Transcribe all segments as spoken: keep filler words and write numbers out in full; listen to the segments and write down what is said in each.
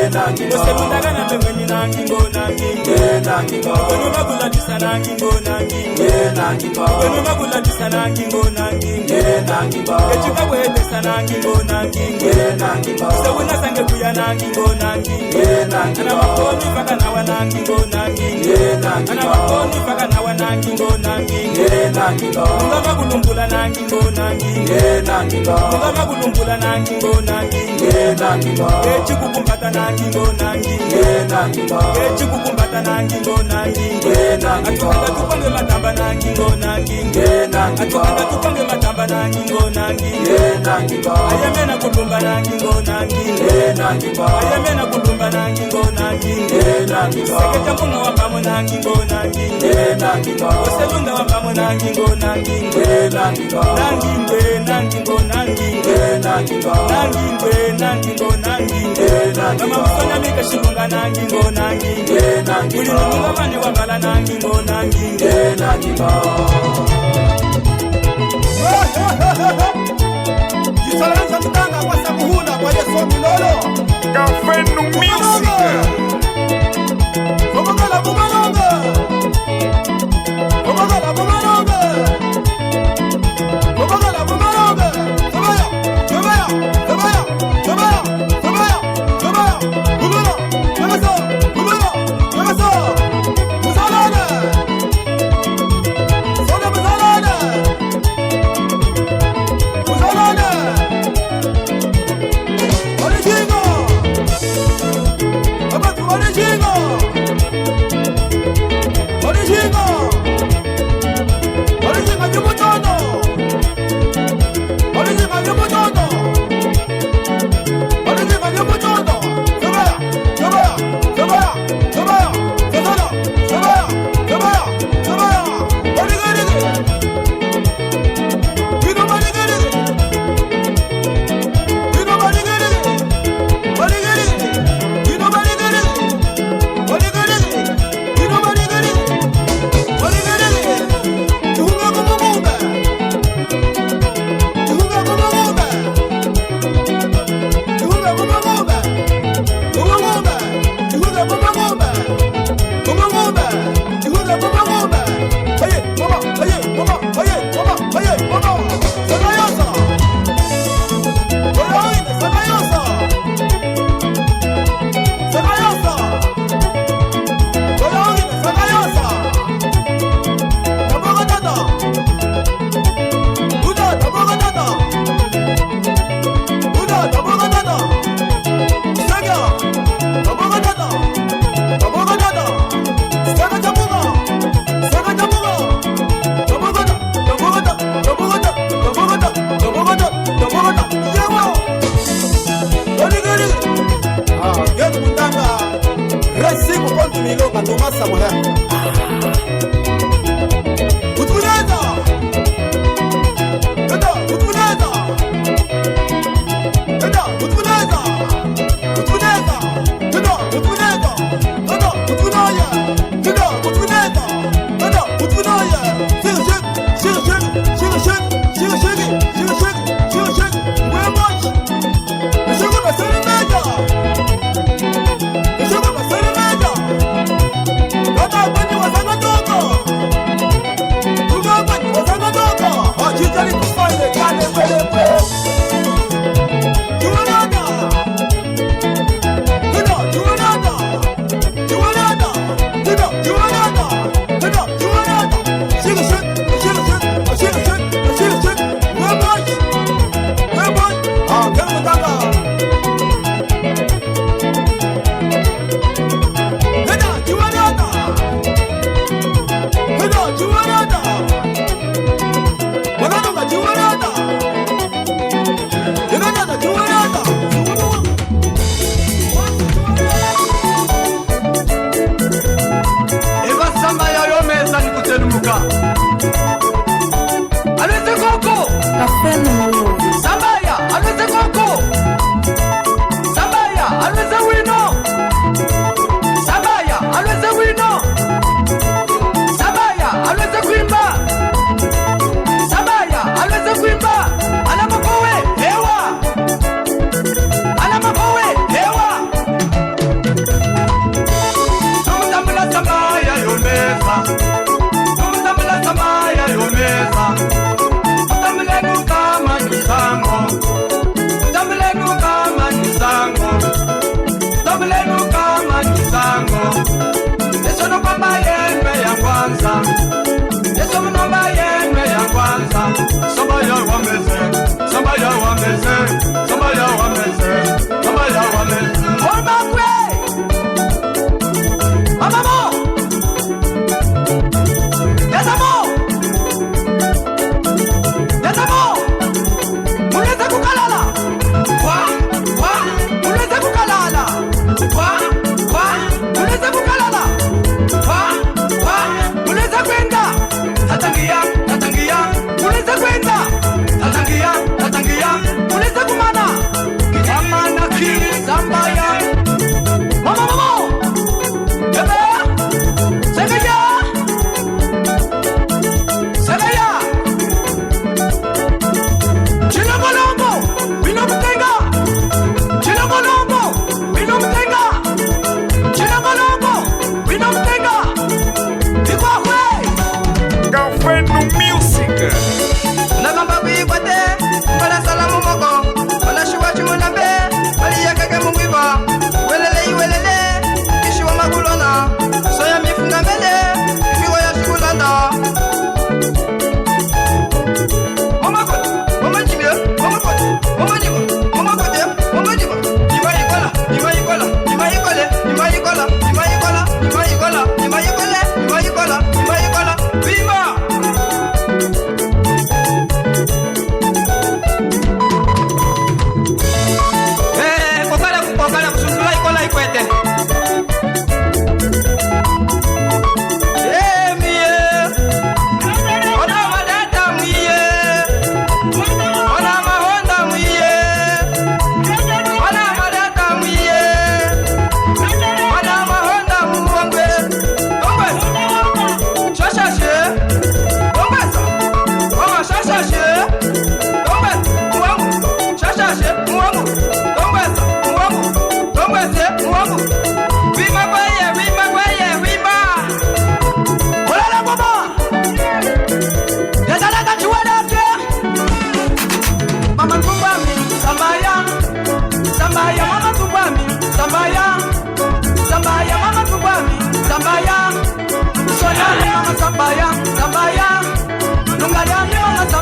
Nge nangi bo. Ose mundakana mbe mwenyi nangi ngo nangi. Nge nangi bo. Kwenu makulabisa nangi ngo nangi. Nge nangi bo. Kwenu makulabisa nangi ngo nangi. Nge nangi bo. Echika wetesa nangi ngo nangi. Nge nangi bo. Use unasange kuya nangi ngo nangi. Nge nangi bo. Ana makoni faka nawa nangi ngo nangi. Nge nangi bo. Ana makoni faka nawa nangi ngo nangi. Nge nangi bo. Munga makulumbula nangi ngo nangi. Nge nangi bo. Munga makulumbula nangi ngo nangi. Nge nangi bo. Echi kukumbata nangi ngo nangi. Nge nangi bo. Echi kukumbata nangi ngo nangi. Nge nangi bo. Atukanga tupange matamba nangi ngo nangi. Nge nangi bo. Atukanga tupange matamba nangi ngo nangi. Nge nangi bo. Ayemena kulumba nangi ngo nangi. Nge nangi bo. Ayemena kulumba nangi ngo nangi. Nge nangi bo. Sekeja munga wambamo nangi ngo nangi. Nge nangi bo. Ose lunda wambamo nangi ngo nangi. Nge nangi bo. Nangi ngwe nangi ngo nangi. Nge nangi bo. Nangi ngwe nangi ngo nangi. Nge nangi bo. Mama musonya mika shilunga nangi ngo nangi. Nge nangi bo. Uli nunga mane wabala nangi ngo nangi. Nge nangi bo. Isolani cha mutanga kwa samuhula kwa Yesu milolo. Café no Music. Bobogala bumalonga. Bobogala bumalonga. Bobogala bumalonga. Sobaya, sobaya, sobaya, sobaya, sobaya, sobaya. Bulula, bulula, bulula, bulula. Musalana. Sona musalana.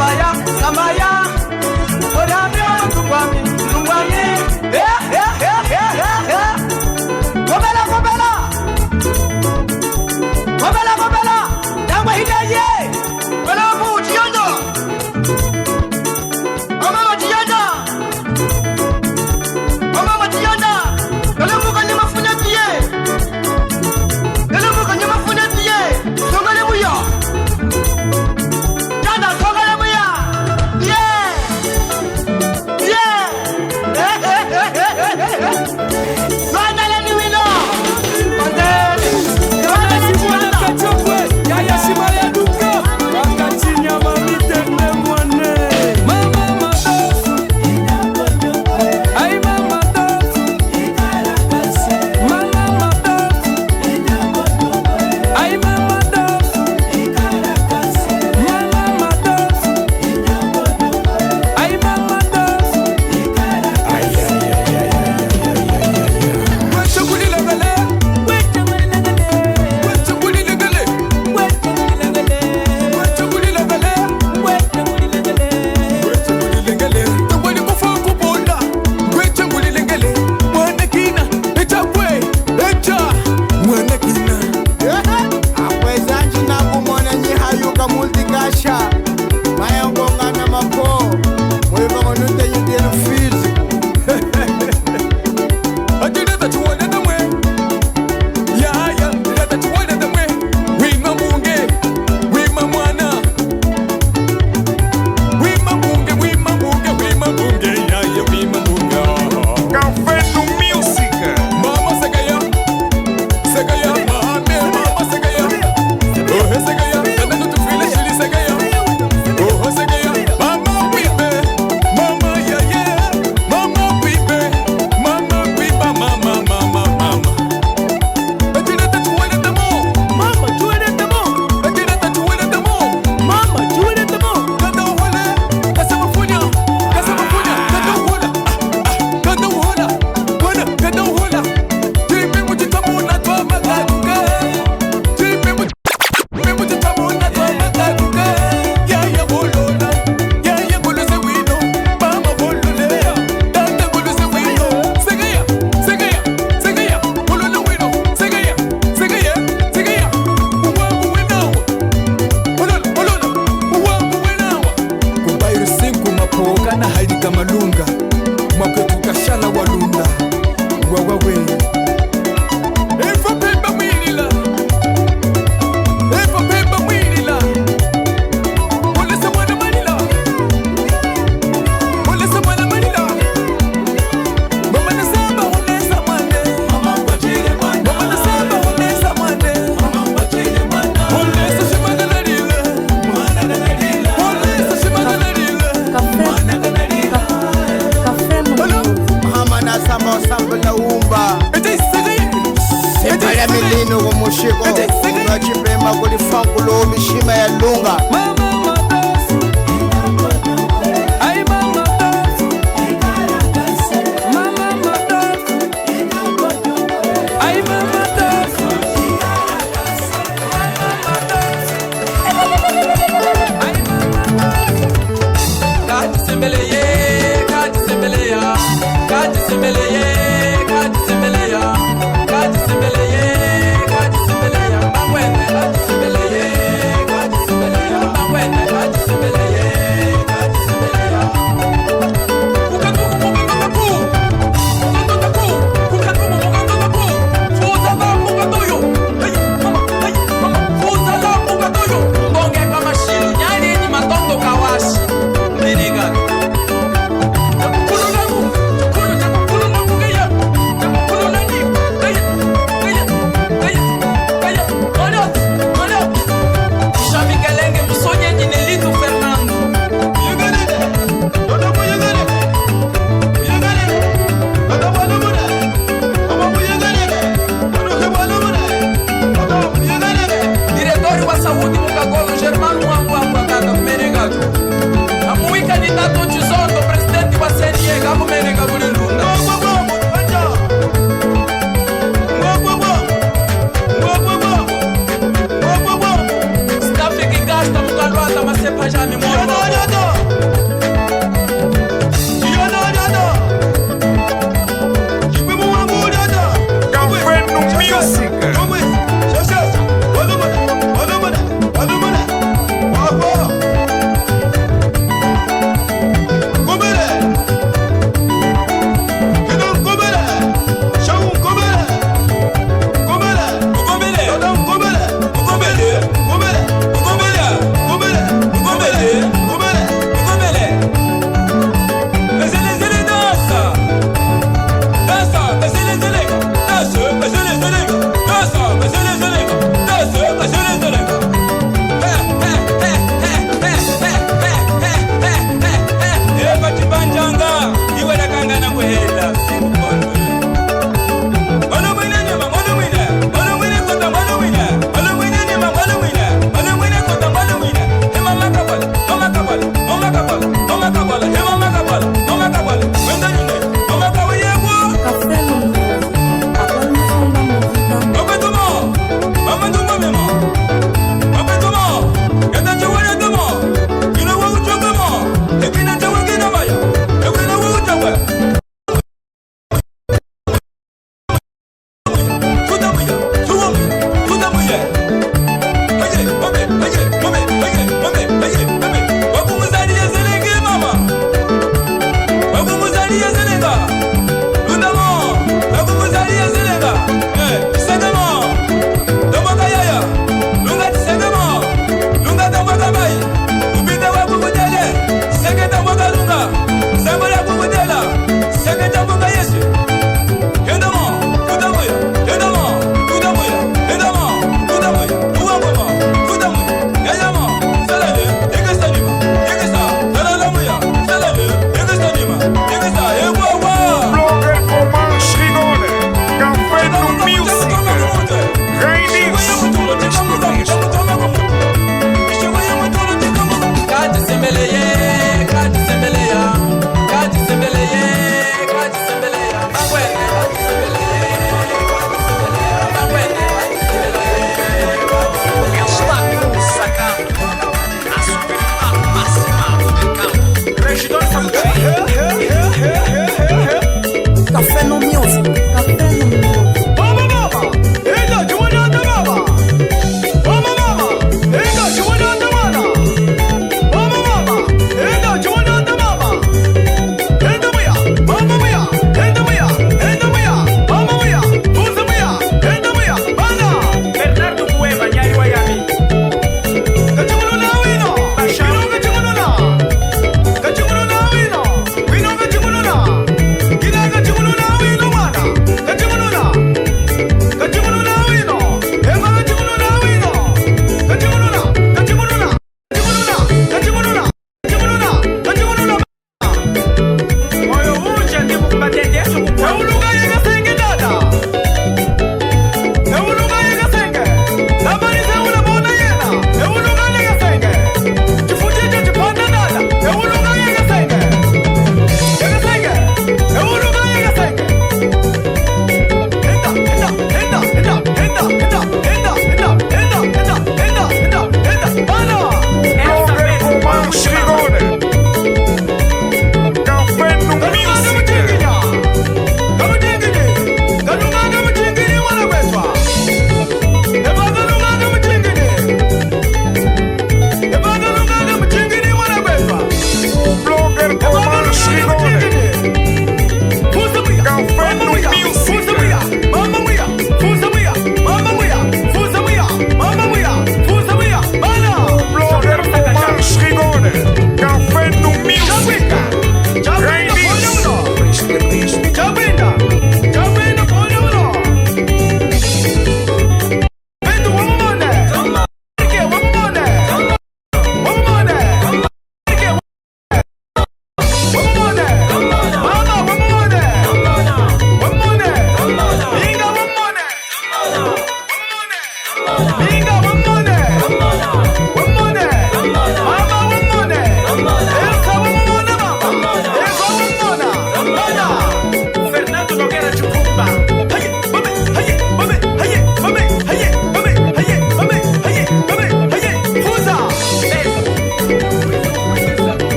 Samaya, samaya. Ori ami mama tukwami, tukwami. Eh, eh, eh, eh, eh, eh. Kopela, kopela. Kopela, kopela. Nangwa hitaye. Kopela ku chiyanda. Mama wa chiyanda. Mama wa chiyanda. Kalamuka nyama funa tiye. Kalamuka nyama funa tiye. Songale muya. Chanda, songale muya. Tiye. Tiye. Lwandala ni wino. Lwandala ni wino. Yaya Shimaya Duka. Wakati nyama mitende mwane. Mama Madofu. Ai mama Madofu. Mama Madofu. Ai mama Madofu. Mama Madofu. Ai mama Madofu. Ai, ai, ai, ai, ai, ai, ai, ai, ai, ai. Kwete kulilengele. Kwete kulilengele. Kwete kulilengele. Kwete kulilengele. Kwete kulilengele. Kwete kulilengele. Kwete kulilengele. Tawali kufa kubula. Kwete kulilengele. Mwana kina. Echa kwe. Echa. Mwana kina. Akweza nji nakumona nyi hayuka multicasha. Maya ngonga na mako. Mwe bango nute yudie físico. Ati leta tuwone tamwe. Ya, ya, leta tuwone tamwe. Wima mbunge, wima mwana. Wima mbunge, wima mbunge, wima mbunge, ya, ya, wima mbunge. Café do Music. Mama Segaya, Segaya, mame, mama Segaya. Oh, Segaya, kanda tutufile shili Segaya. Oh, Segaya, mama Kwibe, mama Yaye, mama Kwibe, mama Kwiba, mama, mama, mama. Eti leta tuwele tamo. Mama, tuwele tamo. Eti leta tuwele tamo. Mama, tuwele tamo. Kanda uhole, kasa mafunya, kasa mafunya, kanda uhola. Ah, ah, kanda uhola. Bwana, kanda uhola. Tipe muchitamo na twa makaduka. Tipe muchi- Kubayiri sinku mapoka na halika malunga, mwakwetu kashala walunda. Wawawe. Evo pemba mwilila. Evo pemba mwilila. Olesa mwana malila. Olesa mwana malila. Mama na samba olesa mwane. Mama na samba olesa mwane. Olesa shimanga nalile. Olesa shimanga nalile. Kafem. Kafem. Mama na samba osambila umba. Sembala milino kumushiko. Unwa chipema kuli fankulo mishima ya lunga. Kadi sembele ye, kadi sembele ya, kadi sembele ye, kadi sembele ya, kadi sembele ye, kadi sembele ya, mawene, kadi sembele.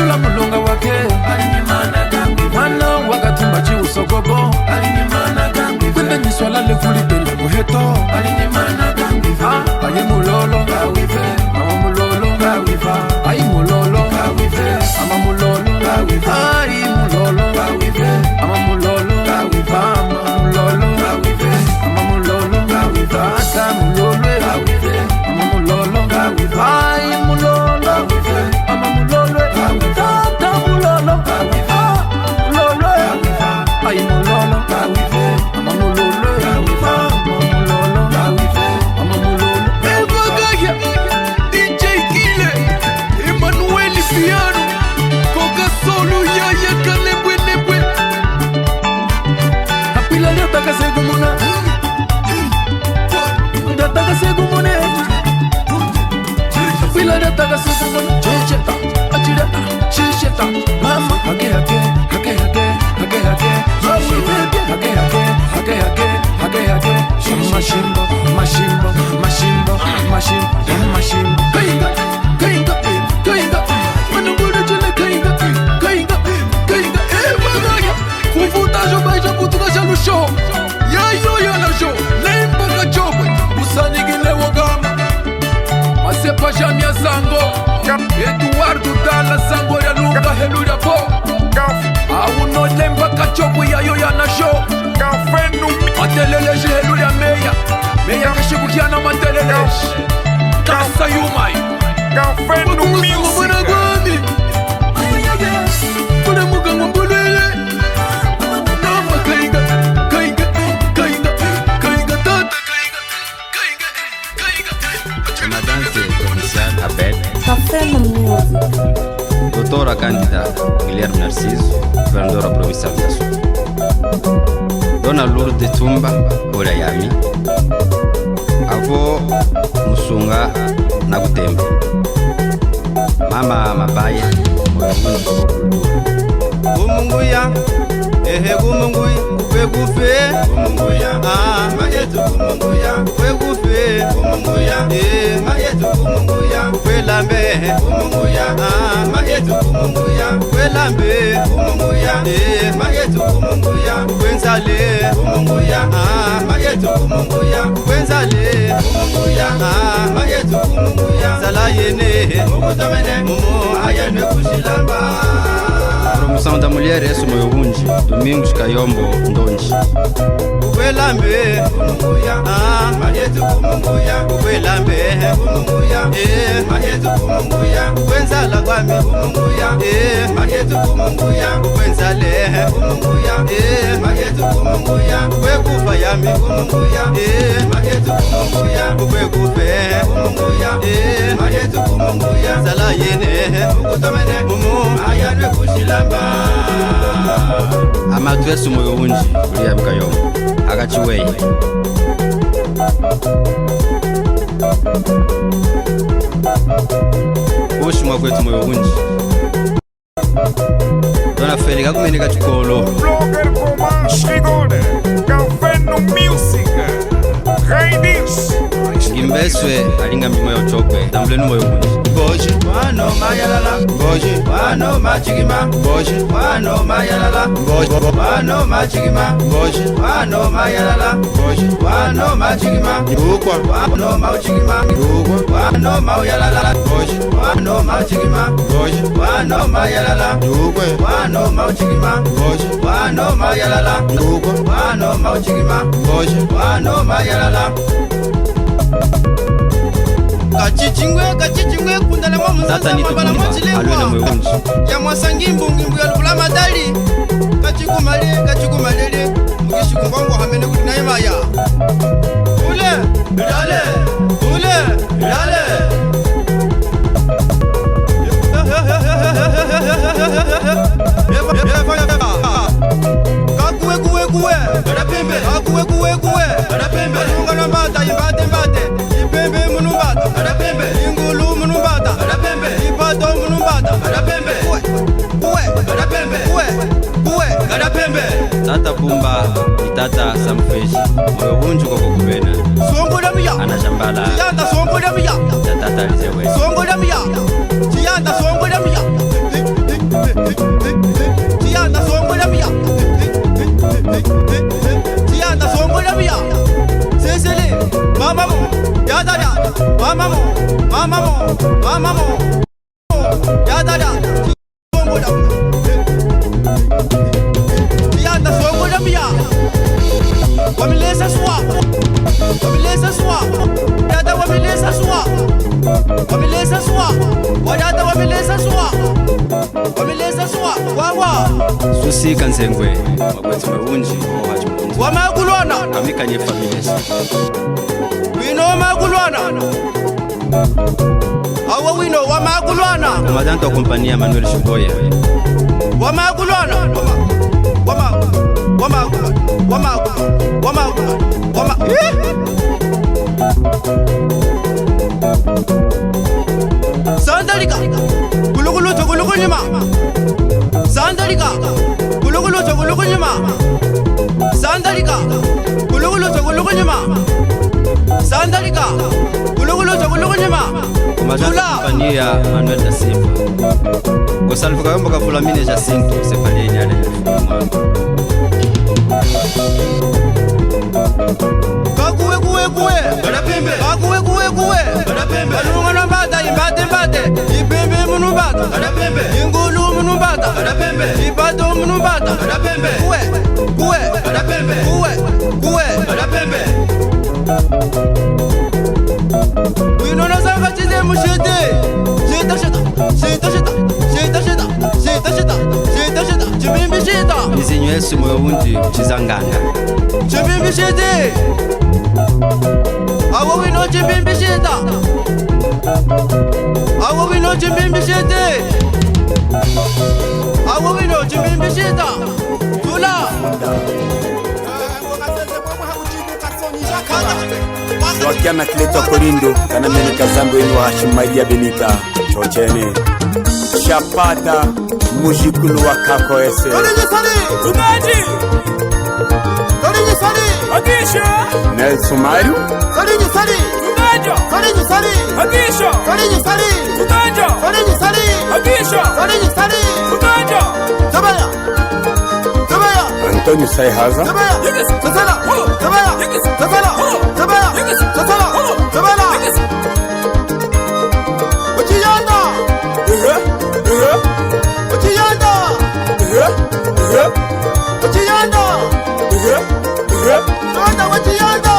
Mula mulonga wake. Mwana wakatumba chiusokobo. Kwenda nyiswala levulitela muheto. Ah, ayi mulolo. Mama mulolo. Ayi mulolo. Mama mulolo. Ayi mulolo. Mama mulolo. Mama mulolo. Mama mulolo. Tata mulolo. Mama mulolo. Ayi mulolo. Mama mulolo. Tata mulolo. Ah, mulolo. Ayi mulolo. Mama mulolo. Mama mulolo. Mama mulolo. Eva Gaya. D J Kile. Emmanuel Piano. Coca Solo. Yaya Kalebwe Lebwe. Apila lya taka segumuna. Lya taka segumune. Apila lya taka segumune. Chicheta, achileta, chicheta. Mama, hake, hake, hake, hake, hake, hake. Mama, baby, hake, hake, hake, hake, hake, hake. Mashimbo, mashimbo, mashimbo, mashimbo, mashimbo. Kainga, kainga, kainga. Manungule chile kainga, kainga, kainga. Eh, bagaya. Kuvuta jo baija kutuka ja lusho. Yayo yana jo. Lemba kachokwe. Usanigile wogama. Masepa ja mia zango. Eduardo Dala zango ya lunga helu lya po. Auno lemba kachokwe yayo yana jo. Matelele ji helu lya meya. Meya kashiku kiana matelele. Kasa yumai. Kafenu music. Mwana gwami. Kule muka ngumbulwele. Namba kaiga, kaiga, kaiga, kaiga, tata, kaiga, kaiga, kaiga. Comandante provincial Abed. Kafenu music. Doutora candida Guilherme Narciso, governador da província de Sul. Dona Lourdes Tumba, ola yami. Avo Musunga na Kutemba. Mama Mabaya, moyo mungu. Kumunguya, ehe kumunguya, kwe kufe. Kumunguya, ah, mayetu kumunguya, kwe kufe. Kumunguya, eh, mayetu kumunguya, kwe lambe. Kumunguya, ah, mayetu kumunguya, kwe lambe. Kumunguya, eh, mayetu kumunguya, kwe nzale. Kumunguya, ah, mayetu kumunguya, kwe nzale. Kumunguya, ah, mayetu kumunguya, zala yene. Mukutomene, mumu, ayenwe kushilamba. Promoção da Mulher, esse moyo wunji. Domingos Kayombo Ndonji. Kwe lambe. Kumunguya, ah, mayetu kumunguya. Kwe lambe. Kumunguya, eh, mayetu kumunguya. Kwe nzala kwami. Kumunguya, eh, mayetu kumunguya. Kwe nzale. Kumunguya, eh, mayetu kumunguya. Kwe kufa yami. Kumunguya, eh, mayetu kumunguya. Kwe kufe. Kumunguya, eh, mayetu kumunguya. Zala yene. Mukutomene. Mumu. Ayanwe kushilamba. Amatu esu moyo wunji. William Kayombo. Hakachi weyi. Kushi mwa kwetu moyo wunji. Dona Feli kakumeneka chikolo. Blogger Comanche Rigole, Café no Music, Raiders. Ngimbeswe alinga mbimo ya uchokwe, tambulenu moyo kunji. Mboji, wano mayalala. Mboji, wano machikima. Mboji, wano mayalala. Mboji, wano machikima. Mboji, wano mayalala. Mboji, wano machikima. Yukwa, wano mauchikima. Yukwa, wano mauyalala. Mboji, wano machikima. Mboji, wano mayalala. Yukwe, wano mauchikima. Mboji, wano mayalala. Yukwa, wano mauchikima. Mboji, wano mayalala. Kachichingwe, kachichingwe, kundala mwa muzata mabala mwa chilengwa. Alwena mwe unji. Ya mwasa ngimbu, ngimbu ya lubula madali. Kachikumale, kachikumale, mukishi kumbongo hamene kuli naye maya. Ule, dale, ule, dale. Kakuwe, kuwe, kuwe. Kadapembe. Kakuwe, kuwe, kuwe. Kadapembe. Malunga na mbata, imbate, mbate. Ipembe munu mbata. Kadapembe. Ingulu munu mbata. Kadapembe. Ipato munu mbata. Kadapembe. Kuwe, kuwe. Kadapembe. Kuwe, kuwe. Kadapembe. Tata Bumba ni tata Samufeji, moyo wunji koko kubena. Songo lya miya. Ana Shambala. Chiyanda songo lya miya. Ya tata Lizewe. Songo lya miya. Chiyanda songo lya miya. Tiya, ndasongwela miya. Tiya, ndasongwela miya. Sesele, mama mo, yadada, mama mo, mama mo, mama mo, yadada. Songola. Tiya, ndasongwela miya. Wamilesa swa. Wamilesa swa. Yada wamilesa swa. Wamilesa swa. Wadada wamilesa swa. Wamilesa swa. Wawa. Susi Kanzengwe, makwetu mewunji, ohachi mpunzi. Wamakulwana. Amikanye families. Wino wamakulwana. Awo wino wamakulwana. Comandante wa kompania Manuel Shiboya. Wamakulwana. Wama, wama, wama, wama, eh? Sandalika. Kulukulu, tukulukunyima. Sandalika. Kulukulu, tukulukunyima. Sandalika. Kulukulu, tukulukunyima. Sandalika. Kulukulu, tukulukunyima. Comandante Tula. Kompania Manuel da Silva. Kosalvu kayombo kavulamine Jacinto, sepaleni ale. Kakuwe, kuwe, kuwe. Balapembe. Kakuwe, kuwe, kuwe. Balapembe. Balunga na mbata, imbate, mbate. Ipembe munu mbata. Balapembe. Ingulu munu mbata. Balapembe. Ipato munu mbata. Balapembe. Kuwe, kuwe. Balapembe. Kuwe, kuwe. Balapembe. Wino nasanga chize mushite. Shita, shita, shita, shita, shita, shita, shita, shita, shita, shita, shita, chibimbi shita. Izinyo Yesu moyo wundi uchizanganga. Chibimbi shiti. Awo wino chibimbi shita. Awo wino chibimbi shiti. Awo wino chibimbi shita. Tula. Wakia na kileto Kolindo, kana mene kazambo enu wa Hashimaria Benita, chochene. Shapata, mujikulu wa Kako ese. Salinyi sali! Tukaji! Salinyi sali! Akisha! Nelson Mario. Salinyi sali! Tukaja! Salinyi sali! Akisha! Salinyi sali! Tukaja! Salinyi sali! Akisha! Salinyi sali! Tukaja! Tabaya! Tabaya! Antonio Saihaza. Tabaya! Sasala! Tabaya! Sasala! Tabaya! Sasala! Tabaya! Uchiyanda! Ehe! Ehe! Uchiyanda! Ehe! Ehe! Uchiyanda! Ehe! Ehe! Uchiyanda! Uchiyanda!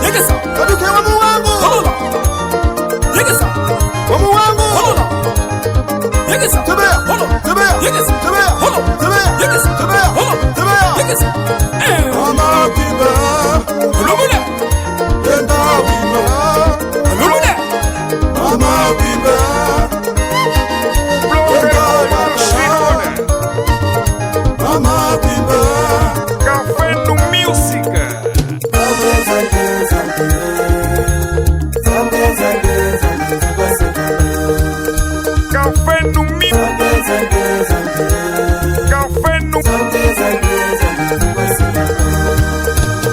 Yekesa! Kaduke wa muwangu! Yekesa! Wa muwangu! Yekesa! Tebeya! Tebeya! Yekesa! Tebeya! Tebeya! Yekesa! Tebeya! Tebeya! Yekesa! Mama Biba! Ulumune! Yenda wima! Ulumune! Mama Biba! Yenda wima! Mama Biba! Café no Music! Café no Mi-, Café no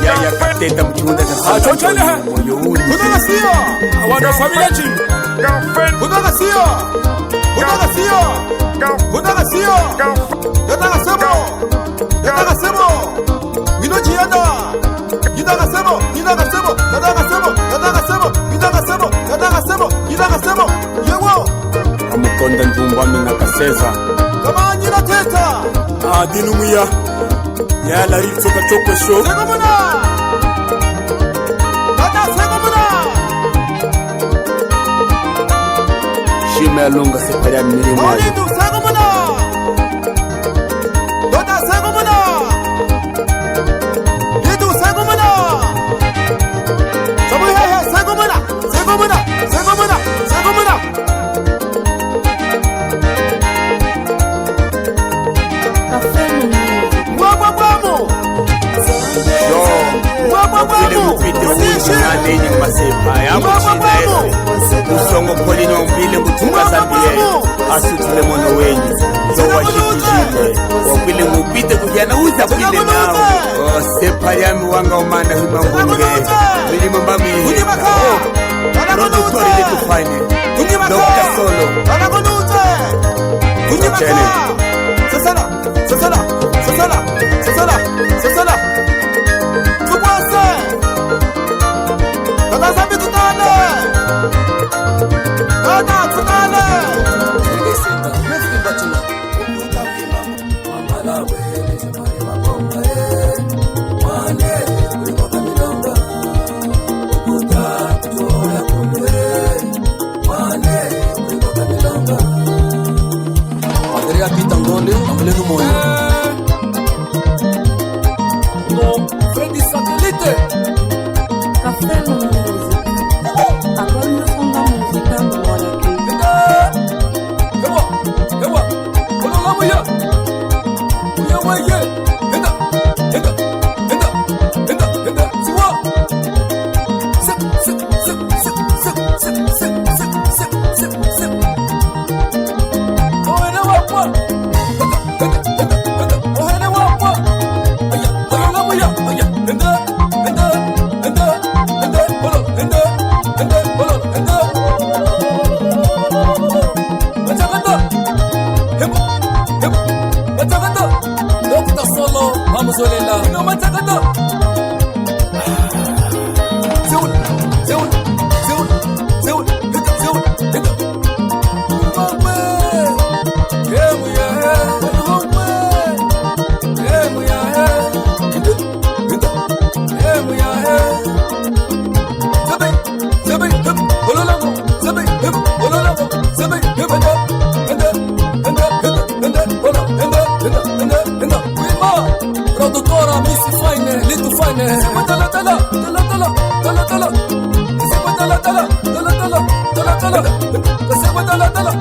Yaya Kateta mu chihunda cha Samba. Chochele ha. Moyo uli. Kutaka siyo. Awana famila chini. Café. Kutaka siyo. Kutaka siyo. Kutaka siyo. Yataka sebo. Yataka sebo. Wino chiyanda. Yitaka sebo, yitaka sebo, yataka sebo, yataka sebo, yitaka sebo, yataka sebo, yitaka sebo. Yewo. Amukonda njumba mina kaseza. Kamanyina teta. Ah, dinu muya. Yala ritsoka chokosho. Sekomuna. Tata sekomuna. Shima ya longa sepali ya milimo. Olitu sekomuna. Tata sekomuna. Litu sekomuna. Samuhehe sekomuna. Sekomuna. Sekomuna. Sekomuna. Mwabwa bwamu. Yo. Mwabwa bwamu. Mupite kundi nane ni masepa ya kuchina ese. Usongo koli no mbile kutuka Zambie. Asutile mono wenyi. Yo washikujile. Wakwile mupite kudiana uza kwile nawo. Oh, sepa yami wanga umana hima ngunge. Milimo mbami. Oh. Rondo tori de tufanye. Doctor Solo. Chene. Sesela, sesela, sesela, sesela, sesela. Tukwase. Tata Nzambi tutale. Tata tutale. Andrea Pita Ngonde, Ambulenu Moyo. No, Freddy Satellite. Café no musical. Agora nós vamos dar música agora aqui. Ewa, ewa, ololamuya. Uya waye. Henda, henda, henda, henda, henda. Siwa. Sip, sip, sip, sip. Ohene wakwa. Ohene wakwa. Aya, aya, aya, aya. Henda, henda, henda, henda, holo, henda, henda, holo, henda. Matakata. Hebo, hebo. Matakata. Doctor Solo, Mamuzolela. Ino matakata. Zeun, zeun, zeun, zeun, hita, zeun, hita. Ngombe. Hemu ya he. Ngombe. Hemu ya he. Hita, hita. Hemu ya he. Zabe. Sebe, hep, hololamo. Sebe, hep, hololamo. Sebe, hep, hende, hende, hende, hende, hende, hola, hende, hende, hende, hende. Wima. Produtora Miss Fine, Little Fine. Sebe tala, tala, tala, tala, tala, tala. Sebe tala, tala, tala, tala, tala, tala. Sebe tala, tala.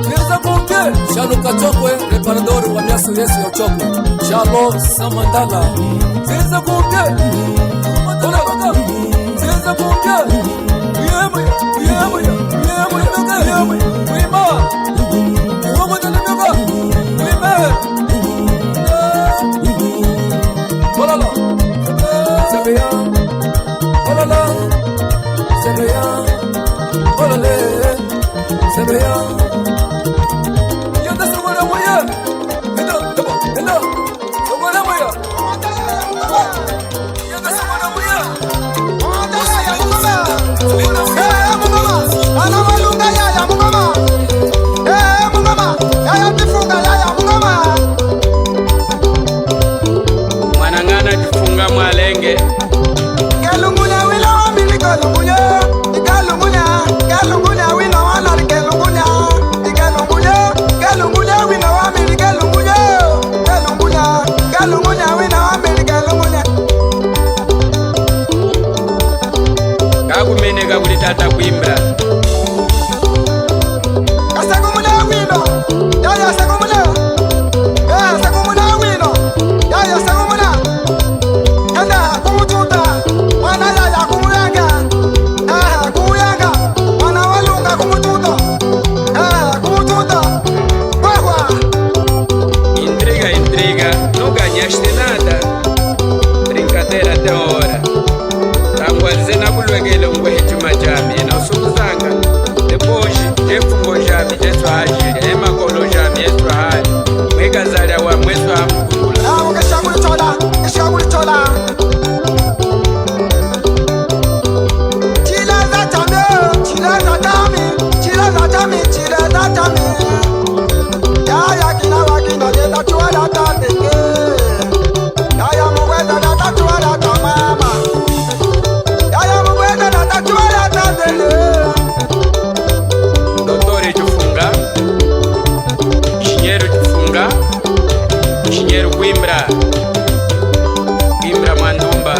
Cheza kumbe. Shano Kachokwe, reparador wa miaso yesu ya Choko. Jalo Samandala. Zinza kumbe. Zinza kumbe. Yema, yema, yema, yema, yema. Wima. Wama tala mega. Wima. Olala. Sebeya. Olala. Sebeya. Olale. Sebeya. Yanda sogora moye. Henda, henda, henda. Sogora moye. Yanda sogora moye. Eh, mungoma. Ana walunga yaya mungoma. Eh, mungoma. Yaya Chifunga yaya mungoma. Mwanangana Chifunga Mwalenge. Kalungunya wina wa mili kalungunya. Kalungunya, kalungunya wina wa nari kalungunya. Kalungunya, kalungunya wina wa mili kalungunya. Kalungunya, kalungunya wina wa mili kalungunya. Kakumeneka kuli tata Kwimbra. Kasekumuna wino. Yaya sekumuna. Eh, sekumuna wino. Yaya sekumuna. Henda kumututa. Mwana yaya kumuyanga. Eh, kumuyanga. Mwana walunga kumututa. Eh, kumututa. Wehwa. Intriga, intriga. No ganhaste nada. Brincadeira até hora. Tangwa nze nakulwekele ungwehe chuma chami, ena usukuzanga. Depois, jefungo jami, jeswa haji, emakolo jami, eswa haji. Mwekazali awa, mweswa hamukula. Awo kesha kulichola, kesha kulichola. Chileza chami, chileza chami, chileza chami, chileza chami. Yaya kina wakina, yeta chwala tateke. Yaya mukwenda na tatuwala ta mama. Yaya mukwenda na tatuwala ta zele. Doutor Chifunga, Engenheiro Chifunga, Engenheiro Kwimbra, Kwimbra Mwandumba,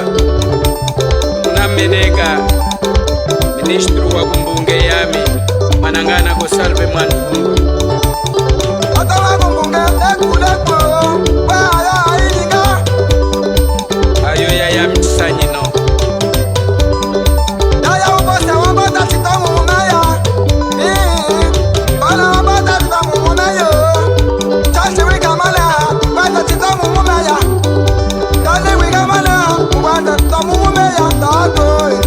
Munameneka, Ministro wa kumbunge yami, Mwanangana Gonçalves Mwandumba. Ata wa kumbunge, ekuleko, wa aya ayilika. Ayo yaya mchisanyino. Yaya ubosa wambota chitomu mumeya. Eh, bala wambota chitomu mumeya. Chashi wika mala, bota chitomu mumeya. Chashi wika mala, bota chitomu mumeya, tato, eh.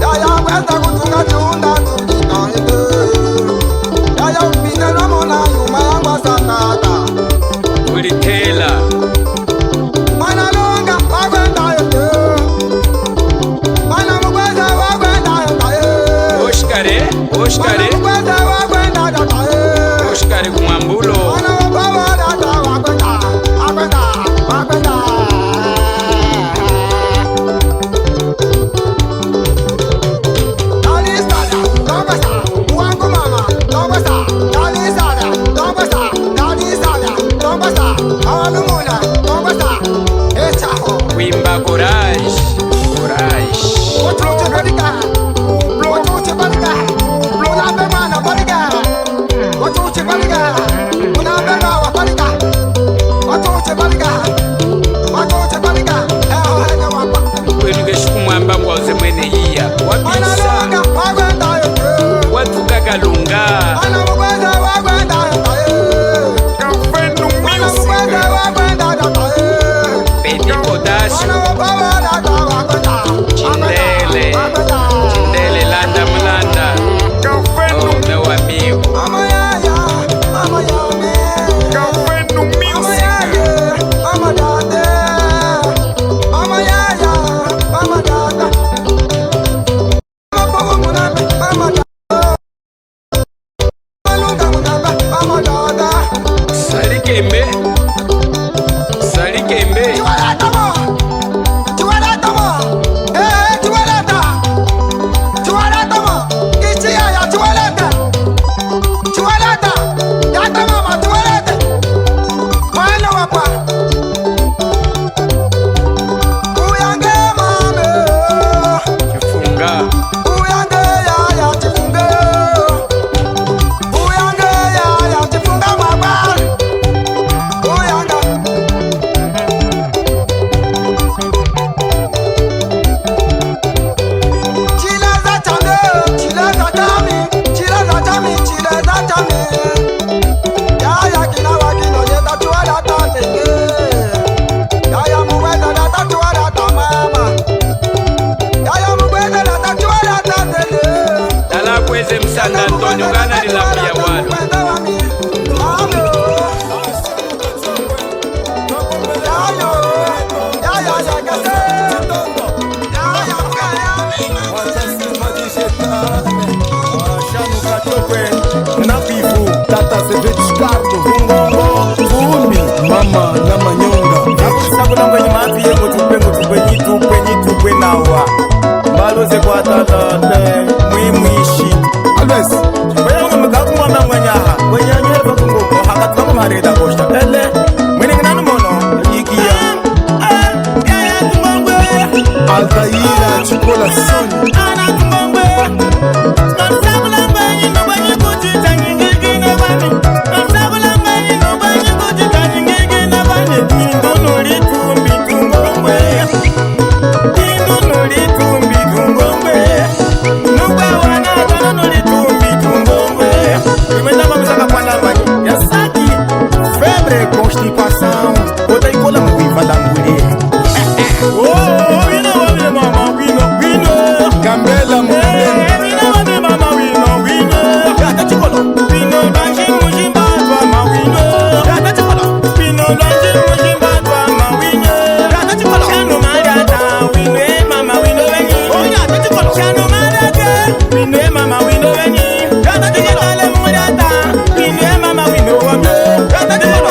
Yaya Courage, courage. Kwenu keshi kumwamba ngwauze mwene iya. Wapisa. Watuka kalunga. Kafenu music. Petit potasse. Chindele. Chindele, landa mulanda. Oh, meu amigo. Kafenu music. Salikembe. Salikembe. Chifunga. Uyange yaya chifunga. Uyange yaya chifunga mama. Uyanga. Chileza chami, chileza chami, chileza chami, chileza chami. Yaya kina wakino yeta chwala tatenge. Yaya muweza na tachwala ta mama. Yaya mukweze na tachwala tatele. Tala kweze msanda Antonio kana ni lamu ya wanu. Mukweze wami. Alo. Yaya, yaya, yaya, kese. Yaya, yaya. Shanuka Chokwe, Napivu, Tata Seveti Carto, Vungongo, Vumbi, Mama Namanyonga. Nakusa kuna ngwenyi mapi ye ngo tupwe, ngo tupwe, nyi tupwe, nyi tupwe nawa. Mbalo ze kwa tata, te, mwi mwishi. Always. Kweya unga mkaku mwa mangwenya ha, kweya nyele pa kungo, haka tuka mwa mareta kosta. Ele, mwene ngana mono, ikiya. Altaïra Chikola Soni. Faible constipation. Kota ikola mu wivala nguli. Oh, wino, wino, mama, wino, wino. Gambela mu. Eh, wino, wino, mama, wino, wino. Yata chikolo. Wino, banji, mujimba, mama, wino. Yata chikolo. Wino, banji, mujimba, mama, wino. Yata chikolo. Shano marata, wino, eh, mama, wino, wini. Oh, yata chikolo. Shano marata, wino, eh, mama, wino, wini. Yata chikolo. Wino, eh, mama, wino, wami. Yata chikolo.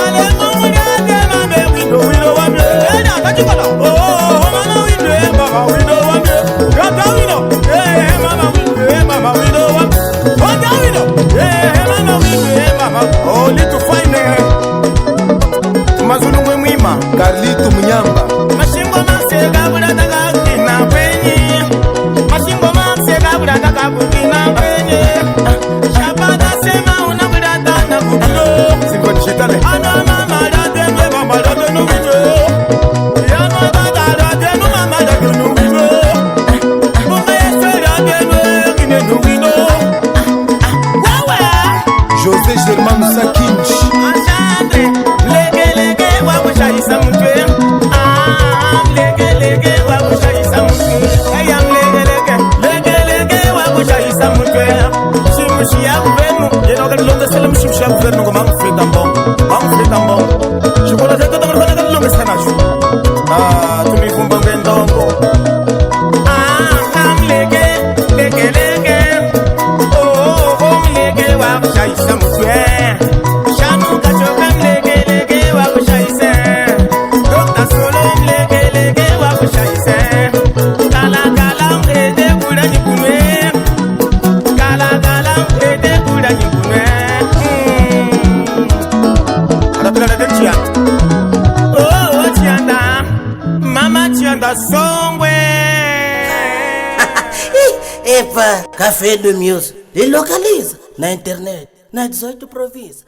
Mazulu ngwe mwima. Carlito Munyamba. Mashimbo maseka bulata kakina kwenyi. Mashimbo maseka bulata kakukina kwenyi. Shabada sema una bulata na kukilo. Simba Digital. Ano mama late nwe mama late nubinyo. Yano tata late nu mama late nubinyo. Munga yese late nwe kine nubinyo. Wawa. José Germain Musakinji. Enchante. Leke, leke, wakushayisa mutwe. Ah, leke, leke, wakushayisa mutwe. Eya, leke, leke, leke, leke, wakushayisa mutwe. Shimushi ya guvenu, yeno kalilongesele mu shimushi ya guvenu, ngo mamufeta mbongo. Mamufeta mbongo. Shikola zetu, takalifanya kalilongesana shu. Ah. Songwe. Epa, Café de Muse. Lilocaliza na internet, na dezoito província.